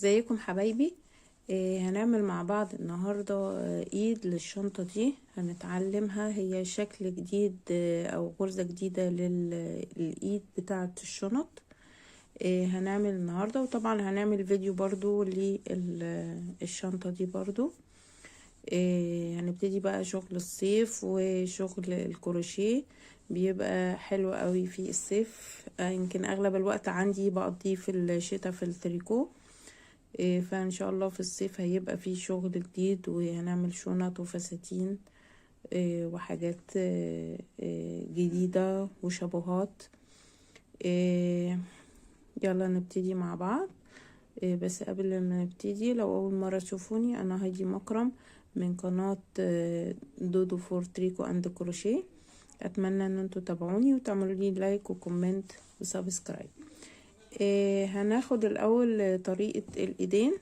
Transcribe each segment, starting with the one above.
ازيكم حبايبي؟ هنعمل مع بعض النهاردة ايد للشنطة دي هنتعلمها. هي شكل جديد او غرزة جديدة للايد بتاعة الشنط. هنعمل النهاردة، وطبعا هنعمل فيديو برضو للشنطة دي برضو. هنبتدي بقى شغل الصيف وشغل الكروشيه، بيبقى حلو قوي في الصيف. يمكن اغلب الوقت عندي بقضيه في الشتاء في التريكو، فان شاء الله في الصيف هيبقى فيه شغل جديد، وهنعمل شنط وفساتين وحاجات جديدة وشابوهات. يلا نبتدي مع بعض. بس قبل ما نبتدي، لو اول مرة تشوفوني، انا هايدي مكرم من قناة دودو for tricot and crochet. اتمنى ان انتوا تتابعوني وتعملوا لي like و comment و subscribe. هناخد الاول طريقة الايدين.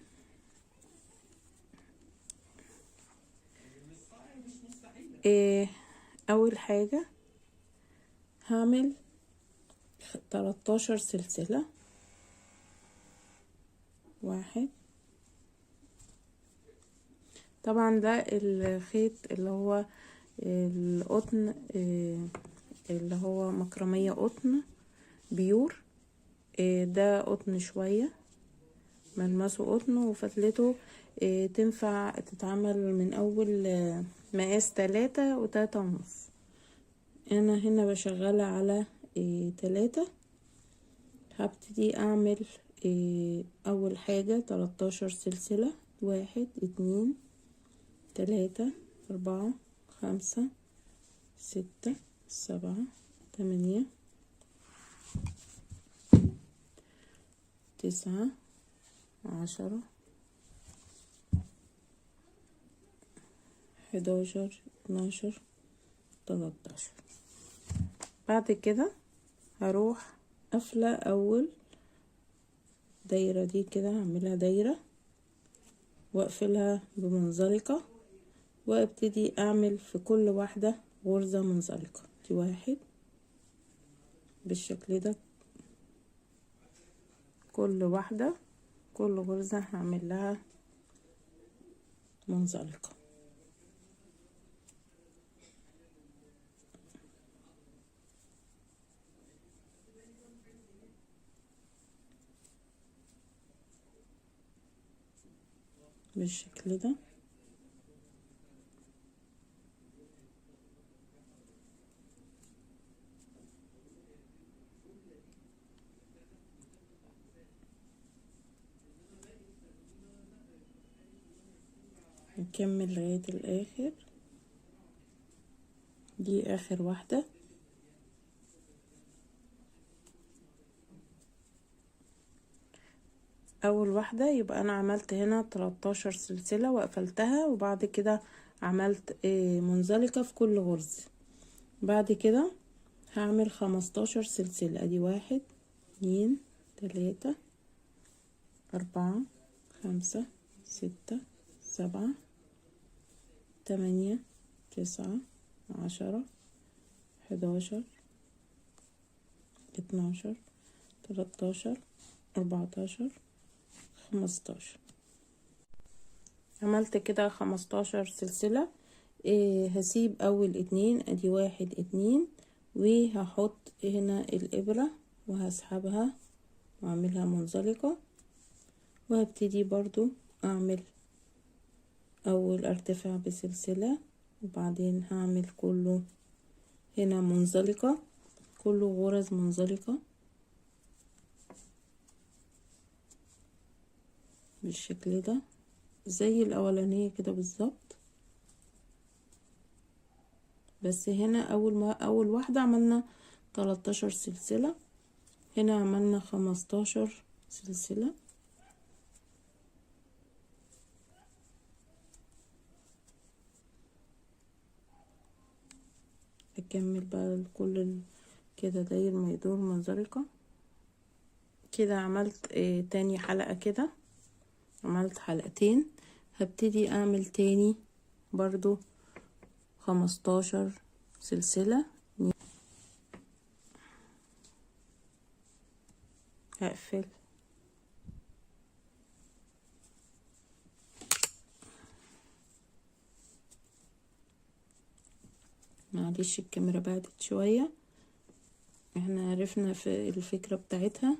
اول حاجة هعمل 13 سلسلة، واحد. طبعا ده الخيط اللي هو القطن، اللي هو مكرمية قطن pure. ده قطن شوية، ملمسه قطن وفتلته تنفع تتعمل من اول مقاس 3 و3.5. انا هنا بشغلها على 3. هبتدي اعمل اول حاجة 13 سلسلة، 1 2 3 4 5 6 7 8 9 10 11 12 13. بعد كده هروح قافلة اول دايرة دي كده، هعملها دايرة واقفلها بمنزلقة، وابتدي اعمل في كل واحدة غرزة منزلقة. دي واحد بالشكل ده، كل واحدة كل غرزة هعمل لها منزلقة. بالشكل ده. نكمل لغاية الآخر. دي آخر واحدة. أول واحدة يبقى أنا عملت هنا 13 سلسلة وقفلتها، وبعد كده عملت منزلقة في كل غرزة. بعد كده هعمل 15 سلسلة. ادي 1 2 3 4 5 6 7 8 9 10 11 12 13 14 15. عملت كده 15 سلسلة. هسيب اول 2، ادي 1 2، وهحط هنا الابرة وهسحبها واعملها منزلقة، وهبتدي برضو اعمل اول ارتفاع بسلسلة، وبعدين هعمل كله هنا منزلقة، كله غرز منزلقة بالشكل ده زي الاولانية كده بالظبط. بس هنا اول واحدة عملنا 13 سلسلة، هنا عملنا 15 سلسلة. اكمل بقى كل كده داير ما يدور منزلقة كده. عملت تاني حلقة كده، عملت حلقتين. هبتدي اعمل تاني برضو 15 سلسلة. هقفل معلش الكاميرا بعدت شوية، احنا عرفنا في الفكرة بتاعتها.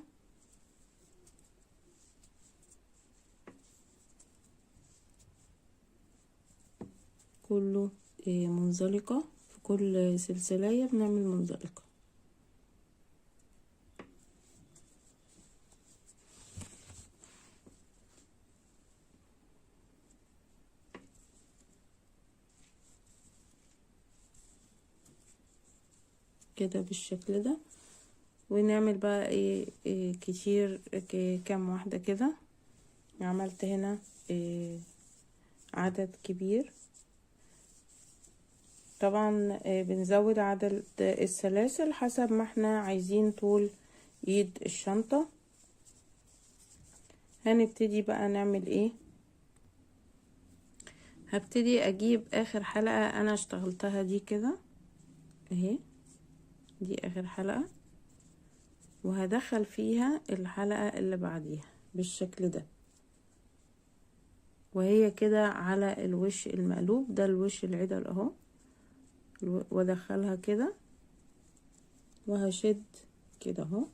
كله منزلقة، في كل سلسلة بنعمل منزلقة. كده بالشكل ده. ونعمل بقى ايه كتير، كام واحدة كده. عملت هنا عدد كبير. طبعا بنزود عدد السلاسل حسب ما احنا عايزين طول ايد الشنطة. هنبتدي بقى نعمل ايه. هبتدي اجيب اخر حلقة انا اشتغلتها دي كده اهي، دي اخر حلقة، وهدخل فيها الحلقة اللي بعديها بالشكل ده، وهي كده على الوش المقلوب ده، الوش العدل اهو، وادخلها كده وهشد كده اهو.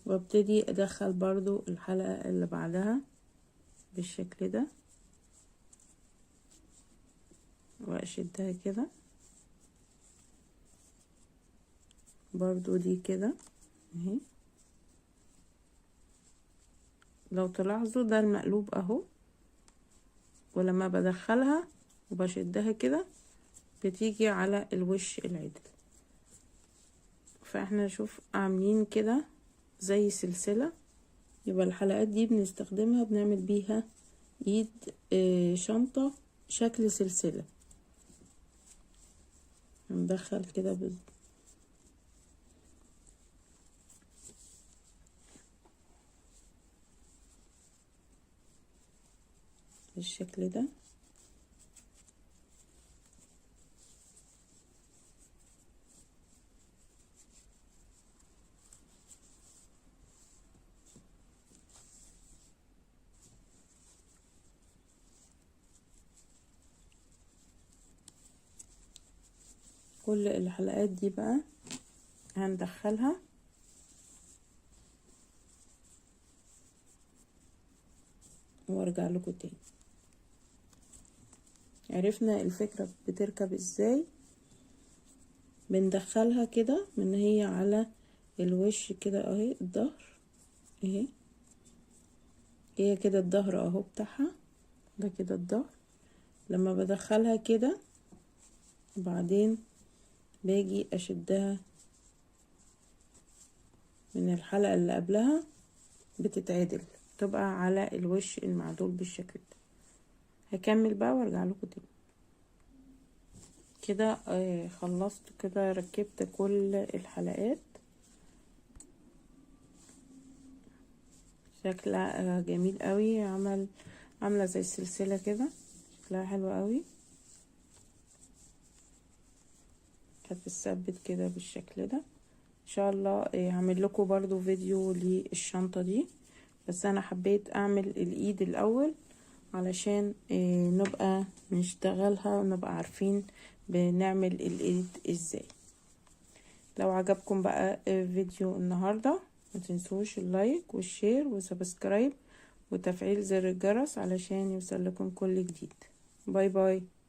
وابتدي ادخل برضو الحلقة اللي بعدها بالشكل ده واشدها كده برضو دي كده اهي. لو تلاحظوا ده المقلوب اهو، ولما بدخلها وبشدها كده بتيجي على الوش العدل. فاحنا نشوف عاملين كده زي سلسلة. يبقى الحلقات دي بنستخدمها بنعمل بيها ايد شنطة شكل سلسلة. هندخل كده بالشكل ده. كل الحلقات دي بقى هندخلها وارجع لكم تاني. عرفنا الفكرة بتركب ازاي. بندخلها كده من هي على الوش كده اهي، الظهر اهي، هي كده الظهر اهو بتاعها ده كده الظهر. لما بدخلها كده وبعدين باجي اشدها من الحلقة اللي قبلها بتتعدل، تبقى على الوش المعدول بالشكل ده. هكمل بقى وارجع لكم تاني. كده خلصت كده، ركبت كل الحلقات. شكلها جميل قوي، عامله زي السلسله كده، شكلها حلو قوي. هتثبت كده بالشكل ده. ان شاء الله هعمل لكم برضو فيديو للشنطه دي، بس انا حبيت اعمل الايد الاول علشان نبقى نشتغلها ونبقى عارفين بنعمل الايد ازاي. لو عجبكم بقى فيديو النهارده ما تنسوش ال like وال share و subscribe وتفعيل زر الجرس علشان يوصل لكم كل جديد. bye bye.